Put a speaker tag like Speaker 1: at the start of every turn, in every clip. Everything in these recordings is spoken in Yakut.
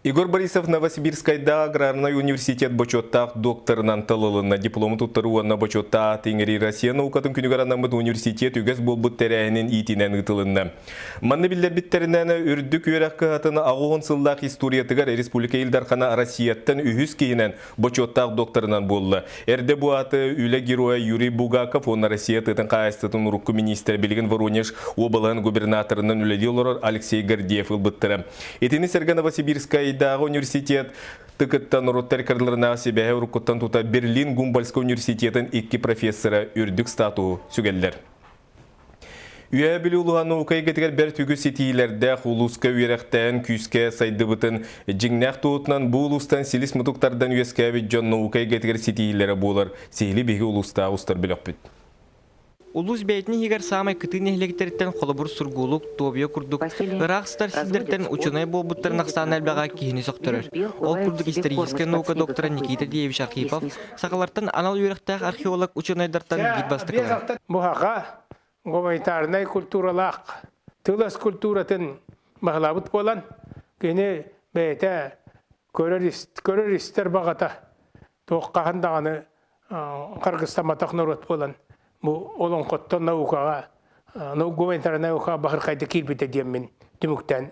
Speaker 1: Егор Борисов Новосибирскайдааҕы аграрнай университет бочуоттаах докторынан талылынна. Диплому туттарыы уонна бочуоттаах аат иҥэрии Россия наукатын күнүгэр анаммыт университет үгэс буолбут тэрээһинин иитинэн ыытылынна. Манна биллэрбиттэринэн, үрдүк үөрэх кыһатын 80 сыллаах историятыгар республика Ил Дархана Россияттан үһүс киһинэн бочуоттаах докторынан буолла. Эрдэ бу ааты үлэ геройа Юрий Бугаков уонна Россия тыатын хаһаайыстыбатын урукку миниистирэ билигин Воронеж уобалаһын губернаторынан үлэлии олорор Алексей Гордеев ылбыттара. Итини сэргэ Новосибирскайдааҕы университет тыкыттан норуоттар кырдыларынааҕы сибээһи уруккуттан тута Берлин Гумбольскай университетын икки профессора үрдүк статуһу сүгэллэр. Үөһээ Бүлүү улууһа наука эйгэтигэр бэрт үгүс ситиһиилэрдээх улууска үөрэхтээн күүскэ сайдыбытын дьиҥнээх туоһутунан бу улуустан силис-мутук тардан үөскээбит дьон наука эйгэтигэр ситиһиилэрэ буолар. Сиһили биһиги улуустааҕы устар бөлөхпүт.
Speaker 2: Улуус бэйэтин иһигэр саамай кытыы нэһилиэктэриттэн холобур Сургуулук, Туобуйа курдук ыраах сытар сирдэртэн учуонай буолбуттарын ахсаана элбэҕэ киһини сөхтөрөр. Ол курдук историческай наука доктора Никита Деевич Архипов сахалартан анал үөрэхтээх археолог учуонайдартан биир бастакылара.
Speaker 3: Бу саха гуманитарнай культуралаах тыл-өс культуратын баһылаабыт буолан, кини бэйэтэ көрөр-истэр баҕата туох хаһан даҕаны харгыстамматах норуот буолан бу олоҥхоттон наукаҕа гуманитарнай наукаҕа баһырхайда киирбитэ диэммин түмүктээн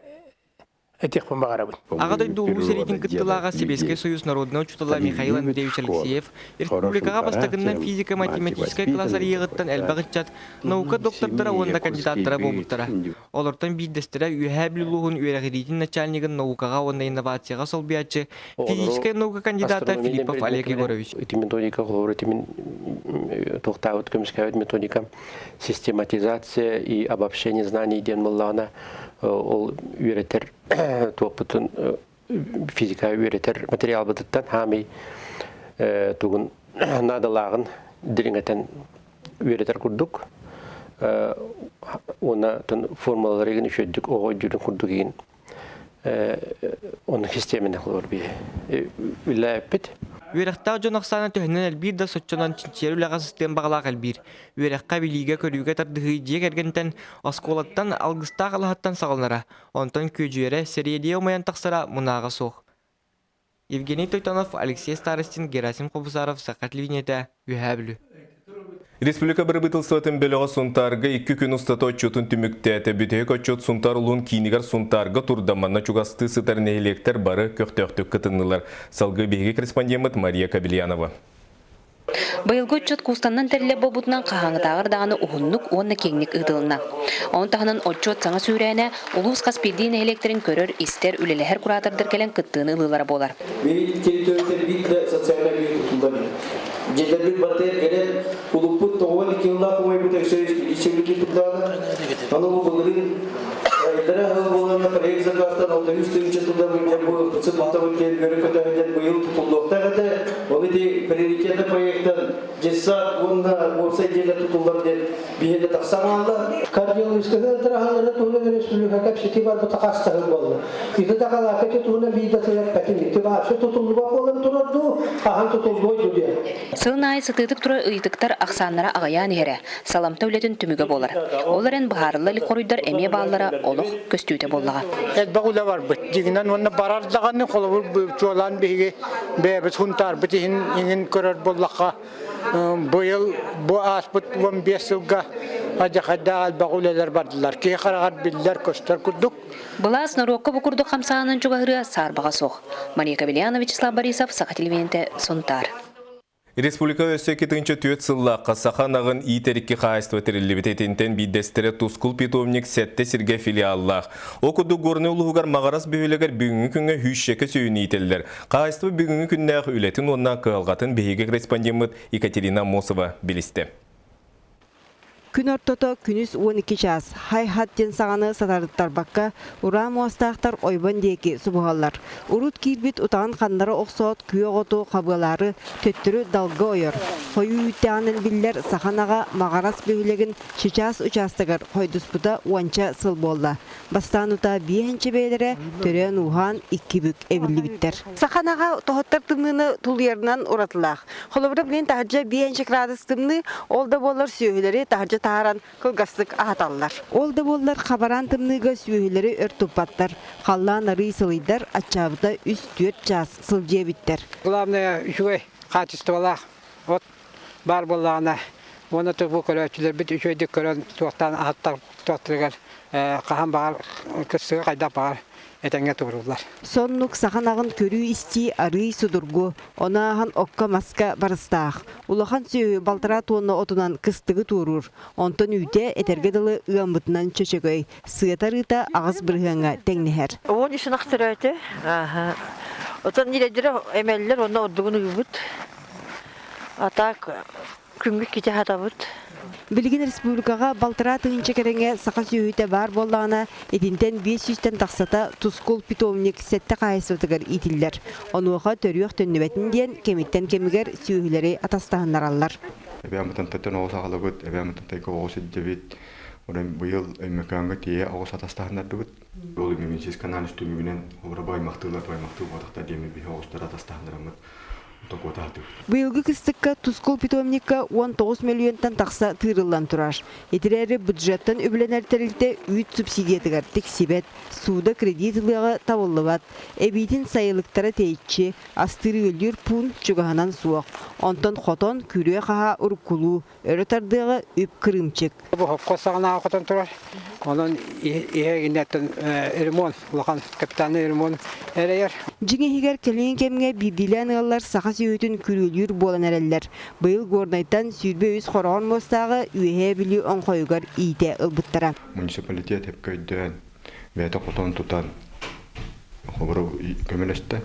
Speaker 3: этиэхпин баҕарабын.
Speaker 2: Аҕа дойду Улуу сэриитин кыттыылааҕа Сэбиэскэй Союз народнай учуутала Михаил Андреевич Алексеев республикаҕа бастакыннан физико-математическай класс арыйыаҕыттан элбэх ыччат наука доктордара уонна кандидаттара буолбуттара. Олортон биирдэстэрэ Үөһээ Бүлүү улууһун үөрэҕириитин начальнигын наукаҕа уонна инновацияҕа солбуйааччы физическэй наука кандидата Филиппов Олег Егорович.
Speaker 4: Ити методика холобур ити туохтаабыт көмүскээбит методика систематизация и обобщение знаний диэн буоллаҕына ол үөрэтэр туохпутун физика үөрэтэр материалбытыттан хаамый тугун наадалааҕын дириҥэтэн үөрэтэр курдук уонна формулаларыгын үчүгэйдик оҕо өйдүүрүн курдук игин онно систиэмэни холобур үлэлээппит.
Speaker 2: Үөрэхтээх дьон ахсаана төһөнөн элбиир да соччонон чинчийэр үлэҕэ сыстыан баҕалаах элбиир. Үөрэххэ, билиигэ-көрүүгэ тардыһыы дьиэ кэргэнтэн, оскуолаттан, алгыстаах алаһаттан саҕаланара. Онтон күөдьүйэрэ, сэриэдийэ умайан тахсара мунааҕа суох. Евгений Тойтонов, Алексей Старостин, Герасим Хобусаров, Саха телевидениетэ, Үөһээ Бүлүү.
Speaker 1: Республика бырабыыталыстыбатын бөлөҕө Сунтаарга икки күн устата отчуотун түмүктээтэ. Бүтэһик отчуот Сунтаар улууһун киинигэр Сунтаарга турда. Манна чугастыы сытар нэһилиэктэр бары көхтөөхтүк кытыннылар. Салгыы биһиги корреспондеммыт Мария Кобельянова.
Speaker 5: Быйылгы отчуот кустанан тэриллэр буолбутунан хаһааҥҥытааҕар даҕаны уһуннук уонна киэҥник ыытылынна. Ону таһынан отчуот саҥа сүүрээнэ улуус хас биирдии нэһилиэктэрин көрөр-истэр, үлэлэһэр куратордар кэлэн кыттыыны ылыылара буолар.
Speaker 6: Биһиги территорията биир да социальнай объект тутуллар. Дьиэлэрбит барытыгар кэлэн кулуппут 92 сыллаах умайбыт өссө иччилики турдаҕына, аны бу былырыын Айдара ыһыл буоланна проект заказтан 600 тыһыынча тыллар бу сыппыттабыт диэн үөрэ көтөһүнэн быйыл тутуллуохтаах этэ. Ол ити приоритетный проекттан детсад уонна уопсай дьиэлэр тутуллар диэн биһиэнэ тахсан хаалла.
Speaker 7: Кардиологическай ыараханнары туһунан республика кэпсэтии барбыта хастаһын буолла. Ити дакалаакка ити туһунан биир да тыл эппэтим. Ити вообще тутуллубат буолан турар дуу, хаһан тутуллуой дуу диэн.
Speaker 5: Сылын аайы сытыытык турар ыйытыктар ахсааннара аҕыйаан иһэрэ, саламта үлэтин түмүгэ буолар. Ол эрэн быһаарылла илик хоруйдар эмиэ бааллара олох көстүүтэ буоллаҕа.
Speaker 7: Элбэх үлэ барбыт. Дьиҥинэн уонна барар даҕаны холобур чуолаан биһиги бэйэбит Хунтаарбыт иһин иҥин көрөр буоллахха быйыл бу ааспыт 15 сылга адьахайдаах элбэх үлэлэр бардылар. Киһи хараҕар биллэр көстөр курдук.
Speaker 5: Былаас норуокка бу курдук хамсааһынын чугаһырыа саарбаҕа суох. Мария Кабельянова, Вячеслав Борисов, Саха телевидениетэ, Сунтаар.
Speaker 1: Республика өссө 2-4 сыллаахха саха ынаҕын иитэр икки хаһаайыстыба тэриллибит. Итинтэн биирдэстэрэ Тускул питомник сэттэ сиргэ филиаллаах. Ол курдук Горнай улууһугар Маҕарас бөһүөлэгэр бүгүҥҥү күҥҥэ сүүсчэкэ сүөһүнү иитэллэр. Хаһаайыстыба бүгүҥҥү күннээх үлэтин уонна кыһалҕатын биһиги корреспондеммыт Екатерина Аммосова билистэ.
Speaker 8: Күн ортото күнүс 12 чаас хай-хат диэн саҥаны сатарыттарбакка, ураа муостаахтар ойбон диэки субуһаллар. Урут киирбит утаҕын ханнара охсоот күөх оту хабыалаары төттөрү далга ойор. Хойуу үүттээҕинэн биллэр саха ынаҕа Маҕарас бөһүөлэгин Чычаас учаастагар хойдуспута уонча сыл буолла. Бастаан утаа биэһинчэ бэйэлэрэ төрөөн-ууһаан икки бүк эбиллибиттэр.
Speaker 9: Саха ынаҕа тоһуттар тымныыны тулуйарынан уратылаах. Холобура, билигин таһырдьа биэһинчэ градус тымныы, ол да буоллар сүөһүлэри таһырдьа таһааран кылгастык аһаталлар.
Speaker 8: Ол да буоллар хабараан тымныыга сүөһүлэри өр туппаттар. Халлаан арыый сылыйдар, аччаабыта 3-4 чаас сылдьыа эбиттэр.
Speaker 7: Главное, үчүгэй хаачыстыбалаах от баар буоллаҕына уонна бу көрөөччүлэрбит үчүгэйдик көрөн туохтаан аһаттар туохтарыгар хаһан баҕар кыстыгы хайдах баҕар этэҥҥэ туоруллар.
Speaker 8: Соннук саха ынаҕын көрүү-истии арыый судургу, ону ааһан окко-маска барыстаах. Улахан сүөһү балтараа туонна отунан кыстыгы туоруур. Онтон үүтэ, этэргэ дылы, ыаммытынан чөчөгөй, сыата-арыыта 8 бырыһыаҥҥа тэҥнэһэр.
Speaker 10: 13 ынах төрөөтө. Отон ньирэйдэрэ эмэллэр, онно ордугун ыыбыт. А так күҥҥүт кити хатабыт.
Speaker 8: Билигин республикаҕа 1,5 тыһыынча кэриҥэ саха сүөһүтэ баар буоллаҕына, итинтэн 500-тэн тахсата Тускул питомник сэттэ хаһаайыстыбатыгар иитиллэр. Онуоха төрүөх төннүбэтин диэн кэмиттэн кэмигэр сүөһүлэри атастаһыннараллар.
Speaker 11: Эбээн оҕус аҕалабыт, эбээн оҕус илдьэбит. Онон быйыл Өймөкөөҥҥө тиийэ оҕус атастаһыннардыбыт. Ол медицинскэй анализ түмүгүнэн олоро баймахтыылар, баймахтыы буотахтар диэмми биһи оҕустары атастаһыннараммыт.
Speaker 8: Быйылгы кыстыкка Тускул питомникка 19 мөлүйүөнтэн тахса тыырыллан турар. Итирээри бюджеттан үбүлэнэр тэрилтэ үүт субсидиятыгар тиксибэт, сууда кредит ылыаҕы табыллыбат. Эбиитин сайылыктара тэйиччи, астыыр-үөллүүр пуун чугаһынан суох. Онтон хотон, күрүө-хаһаа уруккулуу, өрө тардыаҕы үп кырыымчык.
Speaker 7: Бу хопко саҕана хотон турар. Онон иһэ гиннеттен ремонт, улахан капитальный ремонт эрэйэр.
Speaker 8: Дьиҥ иһигэр кэлин кэмҥэ биирдиилээн ыаллар саха сүөһүтүн күрүөлүүр буолан эрэллэр. Быйыл Горнайтан 23 хороҕор муостааҕы Үөһээ Бүлүү оҥхойугар иитэ ылбыттара.
Speaker 11: Муниципалитет өйдөөн, бэйэтэ хотон тутан, хобору көмөлөстө.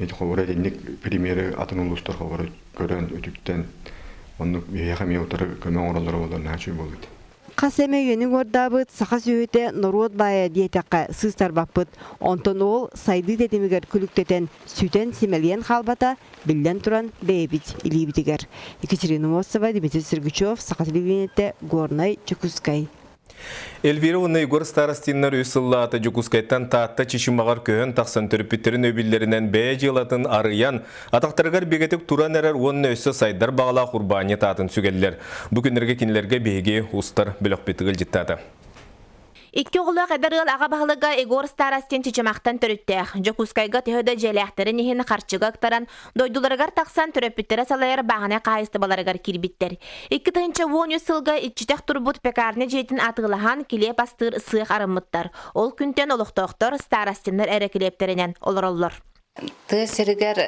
Speaker 11: Ити хобору итинник примеры атын улуустар хобору көрөн, үтүктэн, оннук биһиэхэ эмиэ утары көмө оҥороллоро буоллар наһаа үчүгэй буолуо этэ.
Speaker 8: Хас эмэ үйэни уордаабыт саха сүөһүтэ норуот баайа диэтэххэ сыыстарбаппыт. Онтон ол сайдыы тэтимигэр күлүктэтэн, сүтэн симэлийэн хаалбата, биллэн туран, бэйэбит илиибитигэр. Екатерина Мосова, Дмитрий Сергучев, Саха телевидениетэ, Горнай, Дьокуускай.
Speaker 1: Эльвира уонна Егор Старостиннар үс сыллаата Дьокуускайтан Таатта Чычымаҕар көһөн тахсан төрөппүттэрин өйөбүллэринэн бэйэ дьыалатын арыйан, атахтарыгар бигэтик туран эрэр уонна өссө сайдар баҕалаах урбаанньыт аатын сүгэллэр. Бу күннэргэ кинилэргэ биһиги устар бөлөхпүт ыалдьыттаата.
Speaker 12: Икки оҕолоох эдэр ыал аҕа баһылыга Егор Старостин Чычымахтан төрүттээх. Дьокуускайга төһө да дьиэлээхтэрин иһин харчыга ыктаран, дойдуларыгар тахсан төрөппүттэрэ салайар бааһынай хаһаайыстыбаларыгар киирбиттэр. 2013 сылга иччитэх турбут пекарня дьиэтин атыылаһан килиэп астыыр сыах арыммыттар. Ол күнтэн олохтоохтор Старостиннар эрэ килиэптэринэн олороллор.
Speaker 13: Тыа сиригэр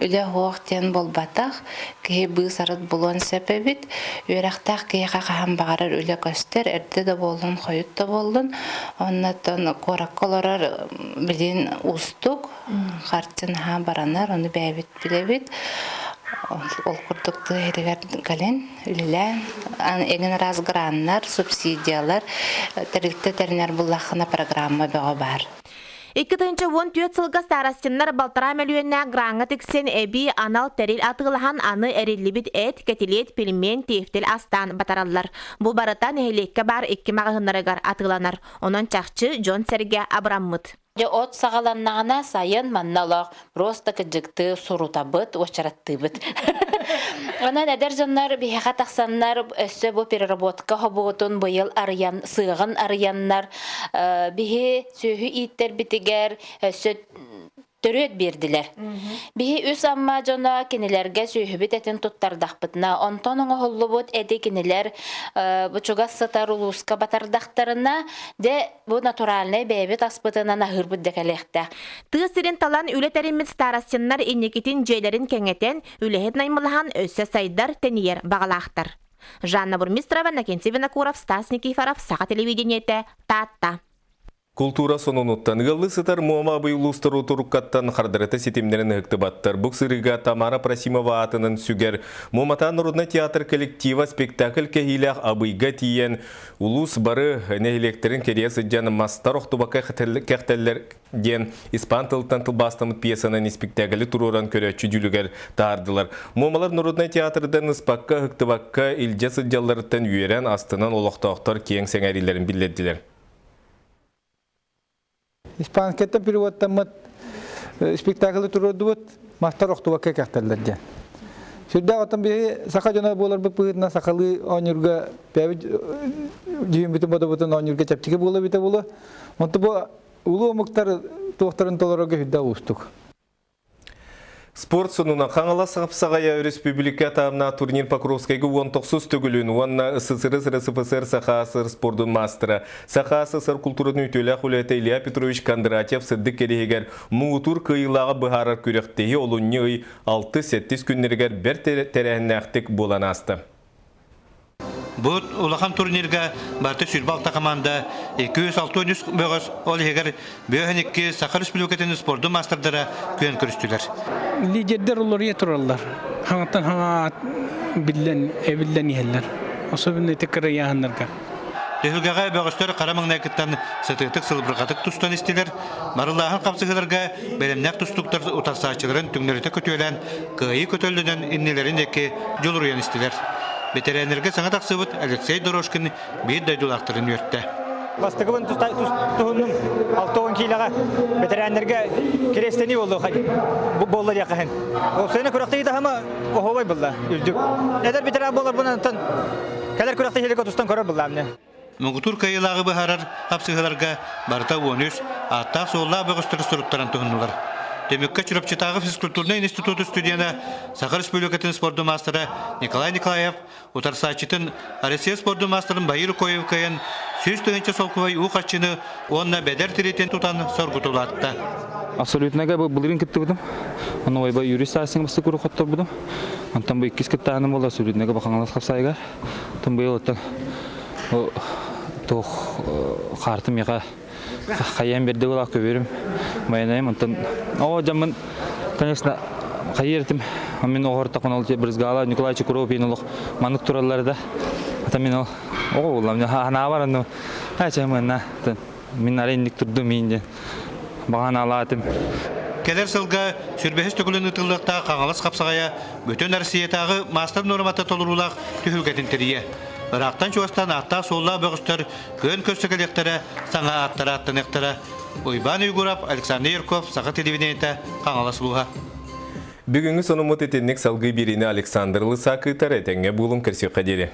Speaker 13: үлэ суох диэн буолбатах, киһи быыс-арыт булуон сөп эбит. Үөрэхтээх киһиэхэ хаһан баҕарар үлэ көстөр, эрдэ да буоллун, хойут да буоллун. Оннуттан куоракка олорор билигин уустук, харчы наһаа баранар, ону бэйэбит билэбит. Ол курдук тыа сиригэр кэлин үлэлээн, эҥин араас граннар, субсидиялар, тэрилтэ тэринэр буллаххына программа бөҕө баар.
Speaker 12: 2014 сылга Старостиннар 1,5 мөлүйүөннээх граҥҥа тиксэн эбии анал тэрил атыылаһан аны эриллибит эт, кэтилиэт, пельмень, тефтель астаан батараллар. Бу барыта нэһилиэккэ баар икки маҕаһыыннарыгар атыыланар. Онон чахчы дьон-сэргэ абыраммыт.
Speaker 13: Дьэ от саҕаланнаҕына сайын манна олох просто кыдьыктыы сурутабыт, уочараттыыбыт. Онон эдэр дьоннор биһиэхэ тахсаннар өссө бу переработка хобуотун быйыл арыйан, сыаҕын арыйаннар биһи сүөһү ииттэрбитигэр өссө төрүөт биэрдилэр. Биһи үс Амма дьоно кинилэргэ сүөһүбүт этин туттардахпытына, онтон оҥоһуллубут эти кинилэр бу чугас сытар улууска батардахтарына, дьэ бу натуральнай бэйэбит аспытынан аһыырбыт да кэлиэхтээх.
Speaker 12: Тыа сирин талан үлэ тэриммит Старостиннар инникитин дьиэлэрин кэҥэтэн, үлэһит наймылаһан өссө сайдар, тэнийэр баҕалаахтар. Жанна Бурмистрова, Накентий Винокуров, Стас Никифоров, Саха телевидениетэ, Таатта.
Speaker 1: Култуура сонунуттан ыаллыы сытар Муома Абый улуустар туруккаттан хардарыта ситимнэрин ыһыктыбаттар. Бу сырыыга Тамара Просимова аатынан сүгэр Муоматаан народнай театр коллектива спектакль кэһиилээх Абыйга тиийэн улуус бары нэһилиэктэрин кэрийэ сылдьан мастар охтубакка кэхтэллэр диэн испан тылтан тылбаастаммыт пьесанан испиктээкили туруоран көрөөччү дьүүлүгэр таһаардылар. Муомалар народнай театрдан ыспакка, ыһыктыбакка илдьэ сылдьалларыттан үөрэн, астынан олохтоохтор киэҥ сэҥээриилэрин биллэрдилэр.
Speaker 14: Испанскайтан переводтаммыт спектаклы туруордубут, мастар охтубакка кэхтэллэр диэн. Сүрдээх оттон биһи саха дьоно буоларбыт быһыытынан сахалыы оонньуурга бэйэбит дьүһүммүтүн бодобутун оонньуурга чэпчэки буола эбитэ буолуо. Онто бу улуу омуктар туохтарын толорорго сүрдээх уустук.
Speaker 1: Спорт сонуна Хаҥалас хапсаҕайа өрөспүүбүлүкэ таһымнаах турнир Покровскайга 19 төгүлүн уонна СССР РСФСР Саха АССР спордун маастара, Саха АССР култууратын үтүөлээх үлэһитэ Илья Петрович Кондратьев сырдык кэриэһигэр муҥутуур кыайыылааҕы быһаарар күрэхтэһии олунньу ый 6-7 күннэригэр бэрт тэрээһиннээхтик буолан ааста.
Speaker 15: Бу улахан турнирга барыта 26 команда 263 бөҕөс, ол иһигэр 52 Саха Республикатын спордун маастардара күөн көрүстүлэр.
Speaker 16: Лидердер уларыйа тураллар. Хаҥаттан хаҥа биллэн, эбиллэн иһэллэр. Особенно ити кырыйааһыннарга.
Speaker 15: Түһүлгэҕэ бөҕөстөр хара маҥнайгыттан сытыытык сылбырҕатык тустан истилэр. Барыллааһын хапсыһыыларга бэлэмнээх тустууктар утарсааччыларын түҥнэритэ көтүөлээн, кыайыы көтөллөнөн иннилэрин диэки дьулуруйан истилэр. Бэтэрээннэргэ саҥа тахсыбыт Алексей Дорожкин биир дойдулаахтарын үөртэ.
Speaker 17: Бастакыбын туһуннум 60 киилэҕэ бэтэрээннэргэ кириэстэнии буолла буолла диэххэ иһин. Уопсайынан күрэхтэһии таһыма оһуобай булла үрдүк. Эдэр ветеран буоларбынан Кэлэр күрэхтэһиилэргэ тустан көрөр былаамны.
Speaker 15: Муҥутуур кыайыылааҕы быһаарар хапсыһыыларга барыта 13 ааттаах-суоллаах бөҕөстөр суруттаран туһуннулар. Түмүккэ Чурапчытааҕы физкультурнай институт студена, Саха Республикатын спордун маастара Николай Николаев утарсааччытын Россия спордун маастарын Баир Укоев кыайан 100 000 солкуобай уу харчыны уонна бэдэр тиритин тутан соргутулаатта.
Speaker 18: Абсолютнайга былырыын кыттыбытым. Онно ойба юрист саастыҥ бастакы хотторбутум. Онтон бу иккис кыттааһыным буолла Сүрүннэгэ Бахаҥалас хапсаайыгар. Онтон быйыл оттон туох хаартым миэхэ хайыан биэрдэ буолаах көбүөрүм байанайым. Онтон оо дьаммын конечно хайыыр этим. Мин оҕор тахын ол брызгала Николай Чукуров иин олох маннык тураллар да. Ата мин ол оҕо буллам. Ханаабар анну айчамынна Мин ары инник турдум иин диэн баҕанаалаатым.
Speaker 15: Кэлэр сылга сүрбэһис төгүлүн ыытыллыахтаах Хаҥалас хапсаҕайа бүтүн Россиятааҕы маастар нуормата толоруулаах түһүлгэтин тэрийэ. Ыраахтан-чугастан ааттаах-суоллаах бөҕөстөр күөн көрсө кэлиэхтэрэ, саҥа ааттара аттаныахтара. Уйбаан Уйгуров, Александр Юрков, Саха телевидениетэ, Хаҥалас улууһа.
Speaker 1: Бүгүҥҥү сонуммут итинник салгыы биэриини Александр Лысак ыытар этэҥҥэ буолуҥ көрсүөххэ диэри.